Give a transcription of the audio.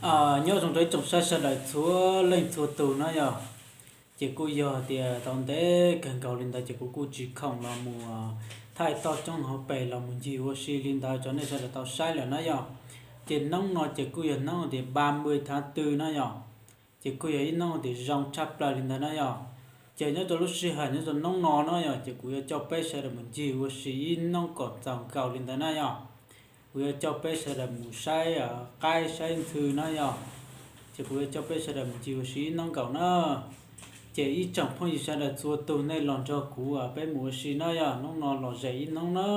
Nyob zoo rau ib tsoom saib sawv daws txhua leej txhua tus na yog. Ces kuj yog tias tau ntev kawg nkaus li ntawd ces kuv kuj tsis khoom los mus thaij toj roob hauv pes los mus ncig ua si li ntawd rau nej sawv daws tau saib lawm na yog. Ces hnub no ces kuj yog hnub tias ba mươi tháng tư na yog. Ces kuj yog ib hnub tias zoo tshaj plaws li ntawd na yog. Ces nyob rau lub sij hawm nyob rau hnub no na yog ces kuv yuav coj peb sawv daws mus ncig ua si ib hnub kom txaus nkaus li ntawd na yog. Kuv yuav coj peb sawv daws mus saib qaib saib ntxhw na yog. Ces kuv yuav coj peb sawv daws mus ncig ua si ib hnub nkaus na. Ces ib tsoom phooj ywg sawv daws txhua tus nej los nrog kuv peb mus ua si na yog, hnub no los zem ib hnub na.